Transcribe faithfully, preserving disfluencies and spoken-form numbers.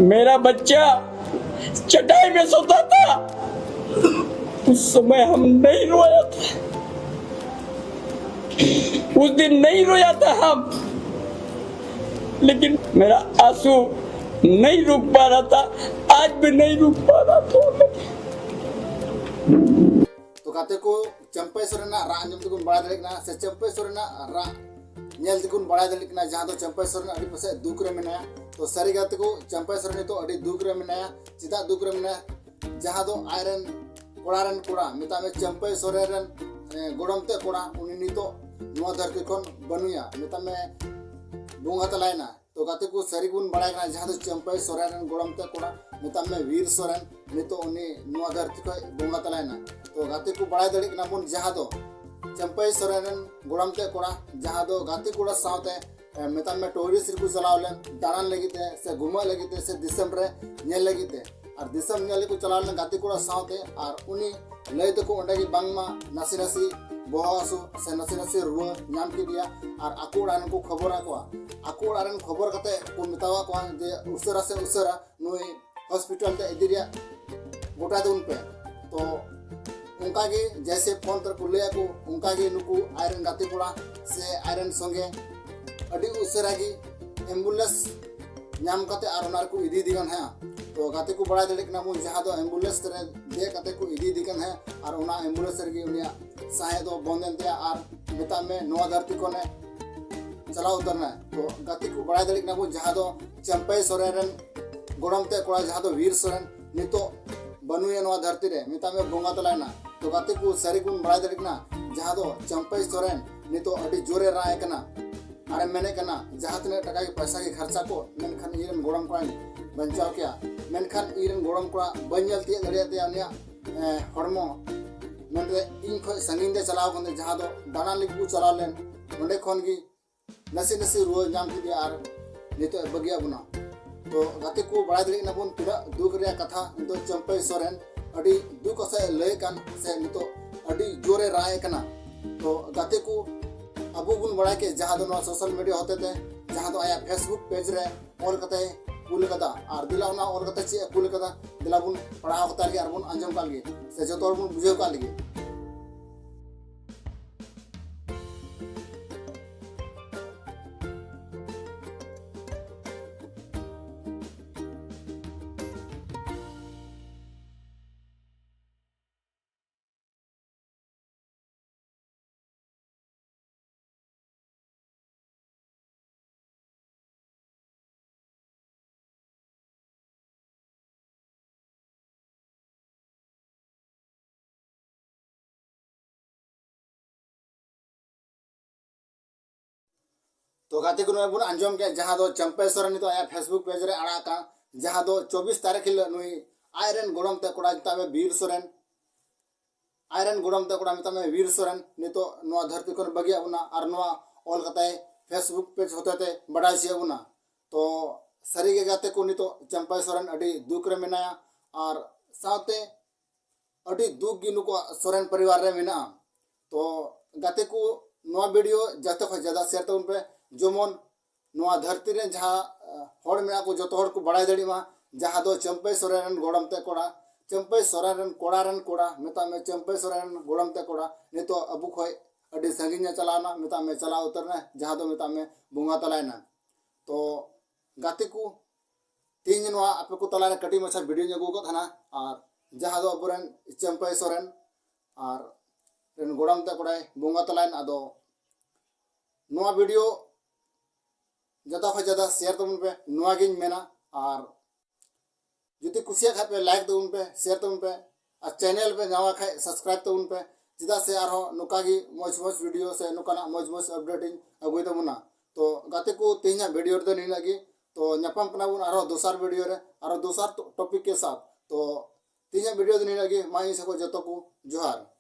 मेरा बच्चा चटाई में सोता था, उस समय हम नहीं रोया था, उस दिन नहीं रोया था हम, लेकिन मेरा आंसू नहीं रुक पा रहा था, आज भी नहीं रुक पा रहा था। ᱛᱚ ᱜᱟᱛᱮ ᱠᱚ, ᱪᱟᱢᱯᱟᱭ ᱥᱚᱨᱮᱱᱟᱜ ᱨᱟᱜ ᱟᱸᱡᱚᱢ ᱛᱮᱵᱚᱱ ᱵᱟᱲᱟᱭ ᱫᱟᱲᱮᱭᱟᱜ ᱠᱟᱱᱟ, ᱥᱮ ᱪᱟᱢᱯᱟᱭ ᱥᱚᱨᱮᱱᱟᱜ ᱨᱟᱜ ᱧᱮᱞ ᱛᱮᱵᱚᱱ ᱵᱟᱲᱟᱭ ᱫᱟᱲᱮᱭᱟᱜ ᱠᱟᱱᱟ, ᱡᱟᱦᱟᱸ ᱫᱚ ᱪᱟᱢᱯᱟᱭ ᱥᱚᱨᱮᱱ ᱟᱹᱰᱤ ᱯᱟᱥᱮᱡ ᱫᱩᱠ ᱨᱮ ᱢᱮᱱᱟᱭᱟ᱾ ᱛᱚ ᱥᱟᱹᱨᱤ ᱜᱟᱛᱮ ᱠᱚ, ᱪᱟᱢᱯᱟᱭ ᱥᱚᱨᱮᱱ ᱱᱤᱛᱚᱜ ᱟᱹᱰᱤ ᱫᱩᱠ ᱨᱮ ᱢᱮᱱᱟᱭᱟ᱾ ᱪᱮᱫᱟᱜ ᱫᱩᱠ ᱨᱮ ᱢᱮᱱᱟᱭᱟ? ᱡᱟᱦᱟᱸ ᱫᱚ ᱟᱡᱨᱮᱱ ᱠᱚᱲᱟ ᱨᱮᱱ ᱠᱚᱲᱟ, ᱢᱮᱛᱟᱜ ᱢᱮ ᱪᱟᱢᱯᱟᱭ ᱥᱚᱨᱮᱱ ᱨᱮᱱ ᱮ, ᱜᱚᱲᱚᱢ ᱛᱮ ᱠᱚᱲᱟ, ᱩᱱᱤ ᱱᱤᱛᱚᱜ ᱱᱚᱣᱟ ᱫᱷᱟᱹᱨᱛᱤ ᱠᱷᱚᱱ ᱵᱟᱹᱱᱩᱭᱟ, ᱢᱮᱛᱟᱜ ᱢᱮ ᱵᱚᱸᱜᱟ ᱛᱟᱞᱟᱭᱮᱱᱟ᱾ ᱛᱚ ᱜᱟᱛᱮ ᱠᱚ, ᱥᱟᱹᱨᱤ ᱜᱮᱵᱚᱱ ᱵᱟᱲᱟᱭ ᱠᱟᱱᱟ, ᱡᱟᱦᱟᱸ ᱫᱚ ᱪᱟᱢᱯᱟᱭ ᱥᱚᱨᱮᱱ ᱨᱮᱱ ᱜᱚᱲᱚᱢ ᱛᱮ ᱠᱚᱲᱟ, ᱢᱮᱛᱟᱜ ᱢᱮ ᱵᱤᱨ ᱥᱚᱨᱮᱱ, ᱱᱤᱛᱚᱜ ᱩᱱᱤ ᱱᱚᱣᱟ ᱫᱷᱟᱹᱨᱛᱤ ᱠᱷᱚᱱ ᱵᱚᱸᱜᱟ ᱛᱟᱞᱟᱭᱮᱱᱟ᱾ ᱛᱚ ᱜᱟᱛᱮ ᱠᱚ, ᱵᱟᱲᱟᱭ ᱫᱟᱲᱮᱭᱟᱜ ᱠᱟᱱᱟ ᱵᱚᱱ, ᱡᱟᱦᱟᱸ ᱫᱚ ᱪᱟᱢᱯᱟᱭ ᱥᱚᱨᱮᱱ ᱨᱮᱱ ᱜᱚᱲᱚᱢ ᱛᱮ ᱠᱚᱲᱟ, ᱡᱟᱦᱟᱸ ᱫᱚ ᱜᱟᱛᱮ ᱠᱚᱲᱟ ᱥᱟᱶᱛᱮ ᱮ, ᱢᱮᱛᱟᱜ ᱢᱮ ᱴᱩᱨᱤᱥᱴ ᱨᱮᱠᱚ ᱪᱟᱞᱟᱣ ᱞᱮᱱ ᱫᱟᱬᱟᱱ ᱞᱟᱹᱜᱤᱫ ᱛᱮ, ᱥᱮ ᱜᱷᱩᱢᱟᱹᱜ ᱞᱟᱹᱜᱤᱫ ᱛᱮ, ᱥᱮ ᱫᱤᱥᱚᱢ ᱨᱮ ᱧᱮᱞ ᱞᱟᱹᱜᱤᱫ ᱛᱮ᱾ ᱟᱨ ᱫᱤᱥᱚᱢ ᱧᱮᱞ ᱠᱚ ᱪᱟᱞᱟᱣ ᱞᱮᱱ ᱜᱟᱛᱮ ᱠᱚᱲᱟ ᱥᱟᱶᱛᱮ, ᱟᱨ ᱩᱱᱤ ᱞᱟᱹᱭ ᱛᱮᱠᱚ ᱚᱸᱰᱮ ᱜᱮ ᱵᱟᱝᱢᱟ ᱱᱟᱥᱮ ᱱᱟᱥᱮ ᱵᱚᱦᱚᱜ ᱦᱟᱹᱥᱩ ᱥᱮ ᱱᱟᱥᱮ ᱱᱟᱥᱮ ᱨᱩᱣᱟᱹ ᱧᱟᱢ ᱠᱮᱫᱮᱭᱟ᱾ ᱟᱨ ᱟᱠᱚ ᱚᱲᱟᱜ ᱨᱮᱱ ᱠᱚ ᱠᱷᱚᱵᱚᱨᱟᱫ ᱠᱚᱣᱟ, ᱟᱠᱚ ᱚᱲᱟᱜ ᱨᱮᱱ ᱠᱷᱚᱵᱚᱨ ᱠᱟᱛᱮ ᱠᱚ ᱢᱮᱛᱟᱣᱟᱫ ᱠᱚᱣᱟ ᱡᱮ ᱩᱥᱟᱹᱨᱟ ᱥᱮ ᱩᱥᱟᱹᱨᱟ ᱱᱩᱭ ᱦᱚᱥᱯᱤᱴᱟᱞ ᱛᱮ ᱤᱫᱤ ᱨᱮᱭᱟᱜ ᱜᱚᱴᱟᱭ ᱛᱟᱵᱚᱱ ᱯᱮ᱾ ᱛᱚ ᱚᱱᱠᱟ ᱜᱮ ᱡᱮᱭᱥᱮ ᱯᱷᱳᱱ ᱛᱮ ᱠᱚ ᱞᱟᱹᱭ ᱟᱠᱚ, ᱚᱱᱠᱟ ᱜᱮ ᱱᱩᱠᱩ ᱟᱡᱨᱮᱱ ᱜᱟᱛᱮ ᱠᱚᱲᱟ ᱥᱮ ᱟᱡᱨᱮᱱ ᱥᱚᱸᱜᱮ ᱟᱹᱰᱤ ᱩᱥᱟᱹᱨᱟ ᱜᱮ ᱮᱢᱵᱩᱞᱮᱱᱥ ᱧᱟᱢ ᱠᱟᱛᱮ ᱟᱨ ᱚᱱᱟ ᱨᱮᱠᱚ ᱤᱫᱤᱭᱮᱫᱮ ᱠᱟᱱ ᱛᱟᱦᱮᱸᱜᱼᱟ᱾ ᱛᱚ ᱜᱟᱛᱮ ᱠᱚ, ᱵᱟᱲᱟᱭ ᱫᱟᱲᱮᱭᱟᱜ ᱠᱟᱱᱟ ᱵᱚᱱ, ᱡᱟᱦᱟᱸ ᱫᱚ ᱮᱢᱵᱩᱞᱮᱱᱥ ᱨᱮ ᱫᱮᱡ ᱠᱟᱛᱮ ᱠᱚ ᱤᱫᱤᱭᱮᱫᱮ ᱠᱟᱱ ᱛᱟᱦᱮᱸᱜᱼᱟ ᱟᱨ ᱚᱱᱟ ᱮᱢᱵᱩᱞᱮᱱᱥ ᱨᱮᱜᱮ ᱩᱱᱤᱭᱟᱜ ᱥᱟᱸᱦᱮᱫ ᱫᱚ ᱵᱚᱱᱫ ᱮᱱ ᱛᱟᱭᱟ ᱟᱨ ᱢᱮᱛᱟᱜ ᱢᱮ ᱱᱚᱣᱟ ᱫᱷᱟᱹᱨᱛᱤ ᱠᱷᱚᱱᱮ ᱪᱟᱞᱟᱣ ᱩᱛᱟᱹᱨ ᱮᱱᱟ᱾ ᱛᱚ ᱜᱟᱛᱮ ᱠᱚ, ᱵᱟᱲᱟᱭ ᱫᱟᱲᱮᱭᱟᱜ ᱠᱟᱱᱟ ᱵᱚᱱ, ᱡᱟᱦᱟᱸ ᱫᱚ ᱪᱟᱢᱯᱟᱭ ᱥᱚᱨᱮᱱ ᱨᱮᱱ ᱜᱚᱲᱚᱢ ᱛᱮ ᱠᱚᱲᱟ, ᱡᱟᱦᱟᱸ ᱫᱚ ᱵᱤᱨ ᱥᱚᱨᱮᱱ, ᱱᱤᱛᱚᱜ ᱵᱟᱹᱱᱩᱭᱟ ᱱᱚᱣᱟ ᱫᱷᱟᱹᱨᱛᱤ ᱨᱮ, ᱢᱮᱛᱟᱜ ᱢᱮ ᱵᱚᱸᱜᱟ ᱛᱟᱞᱟᱭᱮᱱᱟ᱾ ᱛᱚ ᱜᱟᱛᱮ ᱠᱚ, ᱥᱟᱹᱨᱤ ᱜᱮᱵᱚᱱ ᱵᱟᱲᱟᱭ ᱫᱟᱲᱮᱭᱟᱜ ᱠᱟᱱᱟ, ᱡᱟᱦᱟᱸ ᱫᱚ ᱪᱟᱢᱯᱟᱭ ᱥᱚᱨᱮᱱ ᱱᱤᱛᱚᱜ ᱟᱹᱰᱤ ᱡᱳᱨᱮ ᱨᱟᱜ ᱮ ᱠᱟᱱᱟ ᱟᱨᱮ ᱢᱮᱱᱮᱫ ᱠᱟᱱᱟ, ᱡᱟᱦᱟᱸ ᱛᱤᱱᱟᱹᱜ ᱴᱟᱠᱟ ᱜᱮ ᱯᱚᱭᱥᱟ ᱜᱮ ᱠᱷᱚᱨᱪᱟ ᱠᱚᱜ, ᱢᱮᱱᱠᱷᱟᱱ ᱤᱧ ᱨᱮᱱ ᱜᱚᱲᱚᱢ ᱠᱚᱲᱟᱧ ᱵᱟᱧᱪᱟᱣ ᱠᱮᱭᱟ, ᱢᱮᱱᱠᱷᱟᱱ ᱤᱧ ᱨᱮᱱ ᱜᱚᱲᱚᱢ ᱠᱚᱲᱟ ᱵᱟᱹᱧ ᱧᱮᱞ ᱛᱤᱭᱳᱜ ᱫᱟᱲᱮᱭᱟᱜ ᱛᱟᱭᱟ ᱩᱱᱤᱭᱟᱜ ᱮ, ᱦᱚᱲᱢᱚ᱾ ᱢᱮᱱᱛᱮ ᱤᱧ ᱠᱷᱚᱱ ᱥᱟᱺᱜᱤᱧ ᱛᱮ ᱪᱟᱞᱟᱣ ᱠᱟᱱ ᱛᱟᱦᱮᱸ, ᱡᱟᱦᱟᱸ ᱫᱚ ᱫᱟᱬᱟᱱ ᱞᱟᱹᱜᱤᱫ ᱠᱚ ᱪᱟᱞᱟᱣ ᱞᱮᱱ, ᱚᱸᱰᱮ ᱠᱷᱚᱱ ᱜᱮ ᱱᱟᱥᱮ ᱱᱟᱥᱮ ᱨᱩᱣᱟᱹ ᱧᱟᱢ ᱠᱮᱫᱮᱭᱟ ᱟᱨ ᱱᱤᱛᱚᱜ ᱮ ᱵᱟᱹᱜᱤᱭᱟᱜ ᱵᱚᱱᱟ᱾ ᱛᱚ ᱜᱟᱛᱮ ᱠᱚ, ᱵᱟᱲᱟᱭ ᱫᱟᱲᱮᱭᱟᱜ ᱠᱟᱱᱟ ᱵᱚᱱ ᱛᱤᱱᱟᱹᱜ ᱫᱩᱠ ᱨᱮᱭᱟᱜ ᱠᱟᱛᱷᱟ ᱱᱤᱛᱚᱜ ᱪᱟᱢᱯᱟᱭ ᱥᱚᱨᱮᱱ ᱟᱹᱰᱤ ᱫᱩᱠ ᱥᱟᱶ ᱮ ᱞᱟᱹᱭ ᱠᱟᱱ, ᱥᱮ ᱱᱤᱛᱚᱜ ᱟᱹᱰᱤ ᱡᱳᱨᱮ ᱨᱟᱜ ᱮ ᱠᱟᱱᱟ᱾ ᱛᱚ ᱜᱟᱛᱮ ᱠᱚ, ᱟᱵᱚ ᱵᱚᱱ ᱵᱟᱲᱟᱭ ᱠᱮᱫ, ᱡᱟᱦᱟᱸ ᱫᱚ ᱱᱚᱣᱟ ᱥᱳᱥᱟᱞ ᱢᱤᱰᱤᱭᱟ ᱦᱚᱛᱮ ᱛᱮ, ᱡᱟᱦᱟᱸ ᱫᱚ ᱟᱭᱟᱜ ᱯᱷᱮᱥᱵᱩᱠ ᱯᱮᱡᱽ ᱨᱮ ᱚᱞ ᱠᱟᱛᱮ ᱠᱩᱞ ᱠᱟᱫᱟ᱾ ᱟᱨ ᱫᱮᱞᱟ ᱚᱱᱟ ᱚᱞ ᱠᱟᱛᱮ ᱪᱮᱫ ᱮ ᱠᱩᱞ ᱠᱟᱫᱟ, ᱫᱮᱞᱟ ᱵᱚᱱ ᱯᱟᱲᱦᱟᱣ ᱠᱟᱛᱟ ᱞᱮᱜᱮ ᱟᱨ ᱵᱚᱱ ᱟᱸᱡᱚᱢ ᱠᱟᱜ ᱞᱮᱜᱮ, ᱥᱮ ᱡᱚᱛᱚ ᱦᱚᱲ ᱵᱚᱱ ᱵᱩᱡᱷᱟᱹᱣ ᱠᱟᱜ ᱞᱮᱜᱮ᱾ ᱛᱚ ᱜᱟᱛᱮ ᱠᱚ, ᱱᱚᱜᱼᱚᱭ ᱵᱚᱱ ᱟᱸᱡᱚᱢ ᱠᱮᱫ ᱡᱟᱦᱟᱸ ᱫᱚ ᱪᱟᱢᱯᱟᱭ ᱥᱚᱨᱮᱱ ᱱᱤᱛᱚᱜ ᱟᱭᱟᱜ Facebook page ᱨᱮ ᱟᱲᱟᱜ ᱟᱠᱟᱱ, ᱡᱟᱦᱟᱸ ᱫᱚ ᱪᱚᱵᱵᱤᱥ ᱛᱟᱹᱨᱤᱠᱷ ᱦᱤᱞᱳᱜ ᱱᱩᱭ ᱟᱡᱨᱮᱱ ᱜᱚᱲᱚᱢ ᱛᱮ ᱠᱚᱲᱟ ᱢᱮᱛᱟᱜ ᱢᱮ ᱵᱤᱨ ᱥᱚᱨᱮᱱ, ᱟᱡᱨᱮᱱ ᱜᱚᱲᱚᱢ ᱛᱮ ᱠᱚᱲᱟ ᱢᱮᱛᱟᱜ ᱢᱮ ᱵᱤᱨ ᱥᱚᱨᱮᱱ ᱱᱤᱛᱚᱜ ᱱᱚᱣᱟ ᱫᱷᱟᱹᱨᱛᱤ ᱠᱷᱚᱱ ᱵᱟᱹᱜᱤᱭᱟᱜ ᱵᱚᱱᱟ, ᱟᱨ ᱱᱚᱣᱟ ᱚᱞ ᱠᱟᱛᱮ Facebook page ᱦᱚᱛᱮ ᱛᱮ ᱵᱟᱰᱟᱭ ᱦᱚᱪᱚᱭᱮᱫ ᱵᱚᱱᱟ᱾ ᱛᱚ ᱥᱟᱹᱨᱤᱜᱮ ᱜᱟᱛᱮ ᱠᱚ, ᱱᱤᱛᱚᱜ ᱪᱟᱢᱯᱟᱭ ᱥᱚᱨᱮᱱ ᱟᱹᱰᱤ ᱫᱩᱠ ᱨᱮ ᱢᱮᱱᱟᱭᱟ, ᱟᱨ ᱥᱟᱶᱛᱮ ᱟᱹᱰᱤ ᱫᱩᱠ ᱜᱮ ᱱᱩᱠᱩᱣᱟᱜ ᱥᱚᱨᱮᱱ ᱯᱚᱨᱤᱵᱟᱨ ᱨᱮ ᱢᱮᱱᱟᱜᱼᱟ᱾ ᱛᱚ ᱜᱟᱛᱮ ᱠᱚ, ᱱᱚᱣᱟ video ᱡᱟᱛᱮ ᱠᱷᱚᱱ ᱡᱟᱫᱟ share ᱛᱟᱵᱚᱱ ᱯᱮ, ᱡᱮᱢᱚᱱ ᱱᱚᱣᱟ ᱫᱷᱟᱹᱨᱛᱤ ᱨᱮ ᱡᱟᱦᱟᱸ, ᱟᱸ, ᱦᱚᱲ ᱢᱮᱱᱟᱜ ᱠᱚ, ᱡᱚᱛᱚ ᱦᱚᱲ ᱠᱚ ᱵᱟᱲᱟᱭ ᱫᱟᱲᱮᱭᱟᱜ ᱢᱟ, ᱡᱟᱦᱟᱸ ᱫᱚ ᱪᱟᱹᱢᱯᱟᱹᱭ ᱥᱚᱨᱮᱱ ᱨᱮᱱ ᱜᱚᱲᱚᱢ ᱛᱮ ᱠᱚᱲᱟ, ᱪᱟᱹᱢᱯᱟᱹᱭ ᱥᱚᱨᱮᱱ ᱨᱮᱱ ᱠᱚᱲᱟ ᱨᱮᱱ ᱠᱚᱲᱟ, ᱢᱮᱛᱟᱜ ᱢᱮ ᱪᱟᱹᱢᱯᱟᱹᱭ ᱥᱚᱨᱮᱱ ᱨᱮᱱ ᱜᱚᱲᱚᱢ ᱛᱮ ᱠᱚᱲᱟ, ᱱᱤᱛᱚᱜ ᱟᱵᱚ ᱠᱷᱚᱱ ᱟᱹᱰᱤ ᱥᱟᱺᱜᱤᱧ ᱮ ᱪᱟᱞᱟᱣ ᱮᱱᱟ, ᱢᱮᱛᱟᱜ ᱢᱮ ᱪᱟᱞᱟᱣ ᱩᱛᱟᱹᱨ ᱮᱱᱟ, ᱡᱟᱦᱟᱸ ᱫᱚ ᱢᱮᱛᱟᱜ ᱢᱮ ᱵᱚᱸᱜᱟ ᱛᱟᱞᱟᱭᱮᱱᱟ᱾ ᱛᱚ ᱜᱟᱛᱮ ᱠᱚ, ᱛᱮᱦᱮᱧ ᱱᱚᱣᱟ ᱟᱯᱮ ᱠᱚ ᱛᱟᱞᱟᱨᱮ ᱠᱟᱹᱴᱤᱡ ᱢᱟᱪᱷᱟ videoᱧ ᱟᱹᱜᱩ ᱟᱠᱟᱫ ᱛᱟᱦᱮᱱᱟ, ᱟᱨ ᱡᱟᱦᱟᱸ ᱫᱚ ᱟᱵᱚᱨᱮᱱ ᱪᱟᱹᱢᱯᱟᱹᱭ ᱥᱚᱨᱮᱱ ᱟᱨ ᱨᱮᱱ ᱜᱚᱲᱚᱢ ᱛᱮ ᱠᱚᱲᱟᱭ ᱵᱚᱸᱜᱟ ᱛᱟᱞᱟᱭᱮᱱ᱾ ᱟᱫᱚ ᱱᱚᱣᱟ video ᱡᱟᱫᱟ ᱠᱷᱚᱱ ᱡᱟᱫᱟ share ᱛᱟᱵᱚᱱ ᱯᱮ, ᱱᱚᱣᱟ ᱜᱤᱧ ᱢᱮᱱᱟ᱾ ᱟᱨ ᱡᱩᱫᱤ ᱠᱩᱥᱤᱭᱟᱜ ᱠᱷᱟᱡ ᱯᱮ, like ᱛᱟᱵᱚᱱ ᱯᱮ, share ᱛᱟᱵᱚᱱ ᱯᱮ, ᱟᱨ channel ᱯᱮ ᱱᱟᱣᱟ ᱠᱷᱟᱡ subscribe ᱛᱟᱵᱚᱱ ᱯᱮ, ᱪᱮᱫᱟᱜ ᱥᱮ ᱟᱨᱦᱚᱸ ᱱᱚᱝᱠᱟ ᱜᱮ ᱢᱚᱡᱽ ᱢᱚᱡᱽ video ᱥᱮ ᱱᱚᱝᱠᱟᱱᱟᱜ ᱢᱚᱡᱽ ᱢᱚᱡᱽ update ᱤᱧ ᱟᱹᱜᱩᱭ ᱛᱟᱵᱚᱱᱟ᱾ ᱛᱚ ᱜᱟᱛᱮ ᱠᱚ, ᱛᱮᱦᱮᱧᱟᱜ video ᱨᱮᱫᱚ ᱱᱤᱱᱟᱹᱜ ᱜᱮ᱾ ᱛᱚ ᱧᱟᱯᱟᱢ ᱠᱟᱱᱟ ᱵᱚᱱ ᱟᱨᱦᱚᱸ ᱫᱚᱥᱟᱨ video ᱨᱮ, ᱟᱨᱦᱚᱸ ᱫᱚᱥᱟᱨ ᱴᱚ-, topic ᱠᱮ ᱥᱟᱛᱷ᱾ ᱛᱚ ᱛᱮᱦᱮᱧᱟᱜ video ᱫᱚ ᱱᱤᱱᱟᱹᱜ ᱜᱮ᱾ ᱢᱟ ᱤᱧ ᱥᱮᱫ ᱠᱷᱚᱱ ᱡᱚᱛᱚ ᱠᱚ ᱡᱚᱦᱟᱨ᱾